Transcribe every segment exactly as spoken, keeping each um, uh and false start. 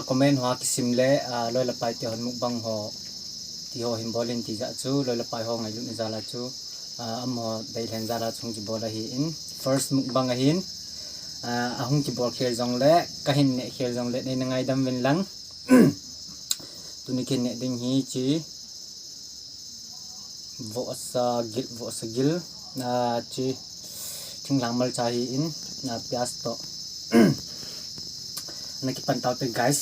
Comment hoa kisim le, ah, loi le pai te hon mukbang ho ti ho hin bol in ti jeh chu, loi le pai ho ngailutna jal a chu, ah, amaho deilhen jal a chu hung kibol ahi in. First mukbang ahin, ah, ahung kibol khel jongle, kahin neh khel jongle, neina ngaidam uvin lang. Tuni kahin neh ding hi chi. Vohsa gil, vohsa gil. Ah, chi. Thinglhang malcha hi in, ah, pias toh. Ana kipan tau te, guys.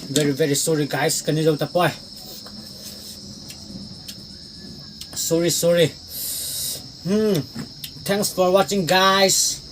Very, very sorry, guys. Kani jou tapoi. Sorry, sorry. Hmm. Thanks for watching, guys.